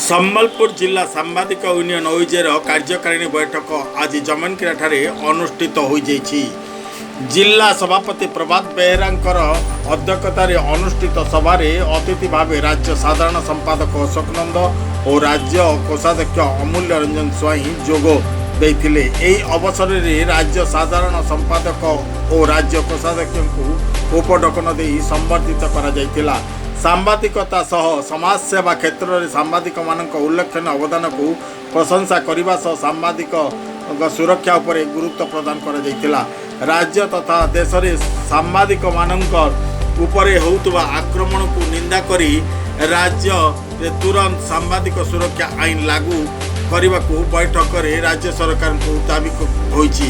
ସମ୍ବଲପୁର ଜିଲ୍ଲା ସାମ୍ବାଦିକ ୟୁନିୟନ ଓୟୁଜେର କାର୍ଯ୍ୟକାରିଣୀ ବୈଠକ ଆଜି ଜମନକିରାଠାରେ ଅନୁଷ୍ଠିତ ହୋଇଯାଇଛି। ଜିଲ୍ଲା ସଭାପତି ପ୍ରଭାତ ବେହେରାଙ୍କର ଅଧ୍ୟକ୍ଷତାରେ ଅନୁଷ୍ଠିତ ସଭାରେ ଅତିଥି ଭାବେ ରାଜ୍ୟ ସାଧାରଣ ସମ୍ପାଦକ ଅଶୋକ ନନ୍ଦ ଓ ରାଜ୍ୟ କୋଷାଧ୍ୟକ୍ଷ ଅମୂଲ୍ୟ ରଞ୍ଜନ ସ୍ୱାଇଁ ଯୋଗ ଦେଇଥିଲେ। ଏହି ଅବସରରେ ରାଜ୍ୟ ସାଧାରଣ ସମ୍ପାଦକ ଓ ରାଜ୍ୟ କୋଷାଧ୍ୟକ୍ଷଙ୍କୁ ଉପଢୌକନ ଦେଇ ସମ୍ବର୍ଦ୍ଧିତ କରାଯାଇଥିଲା। ସାମ୍ବାଦିକତା ସହ ସମାଜସେବା କ୍ଷେତ୍ରରେ ସାମ୍ବାଦିକମାନଙ୍କ ଉଲ୍ଲେଖନୀୟ ଅବଦାନକୁ ପ୍ରଶଂସା କରିବା ସହ ସାମ୍ବାଦିକଙ୍କ ସୁରକ୍ଷା ଉପରେ ଗୁରୁତ୍ୱ ପ୍ରଦାନ କରାଯାଇଥିଲା। ରାଜ୍ୟ ତଥା ଦେଶରେ ସାମ୍ବାଦିକମାନଙ୍କ ଉପରେ ହେଉଥିବା ଆକ୍ରମଣକୁ ନିନ୍ଦା କରି ରାଜ୍ୟରେ ତୁରନ୍ତ ସାମ୍ବାଦିକ ସୁରକ୍ଷା ଆଇନ ଲାଗୁ କରିବାକୁ ବୈଠକରେ ରାଜ୍ୟ ସରକାରଙ୍କୁ ଦାବି ହୋଇଛି।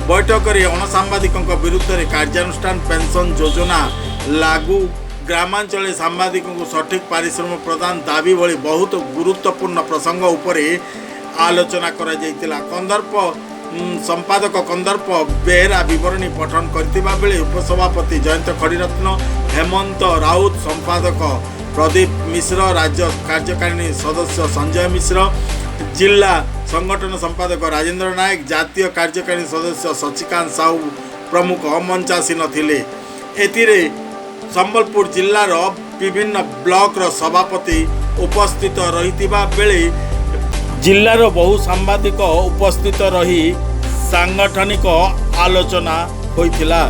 ବୈଠକରେ ଅଣସାମ୍ବାଦିକଙ୍କ ବିରୁଦ୍ଧରେ କାର୍ଯ୍ୟାନୁଷ୍ଠାନ, ପେନ୍ସନ୍ ଯୋଜନା ଲାଗୁ, ଗ୍ରାମାଞ୍ଚଳରେ ସାମ୍ବାଦିକଙ୍କୁ ସଠିକ୍ ପାରିଶ୍ରମିକ ପ୍ରଦାନ ଦାବି ଭଳି ବହୁତ ଗୁରୁତ୍ୱପୂର୍ଣ୍ଣ ପ୍ରସଙ୍ଗ ଉପରେ ଆଲୋଚନା କରାଯାଇଥିଲା। କନ୍ଦର୍ପ ସମ୍ପାଦକ କନ୍ଦର୍ପ ବେହେରା ବିବରଣୀ ପଠନ କରିଥିବା ବେଳେ ଉପସଭାପତି ଜୟନ୍ତ ଖଡ଼ିରତ୍ନ, ହେମନ୍ତ ରାଉତ, ସମ୍ପାଦକ ପ୍ରଦୀପ ମିଶ୍ର, ରାଜ୍ୟ କାର୍ଯ୍ୟକାରିଣୀ ସଦସ୍ୟ ସଞ୍ଜୟ ମିଶ୍ର, ଜିଲ୍ଲା ସଂଗଠନ ସମ୍ପାଦକ ରାଜେନ୍ଦ୍ର ନାୟକ, ଜାତୀୟ କାର୍ଯ୍ୟକାରିଣୀ ସଦସ୍ୟ ସଚିକାନ୍ତ ସାହୁ ପ୍ରମୁଖ ମଞ୍ଚାସୀନ ଥିଲେ। ଏଥିରେ ସମ୍ବଲପୁର ଜିଲ୍ଲାର ବିଭିନ୍ନ ବ୍ଲକର ସଭାପତି ଉପସ୍ଥିତ ରହିଥିବା ବେଳେ ଜିଲ୍ଲାର ବହୁ ସାମ୍ବାଦିକ ଉପସ୍ଥିତ ରହି ସାଂଗଠନିକ ଆଲୋଚନା ହୋଇଥିଲା।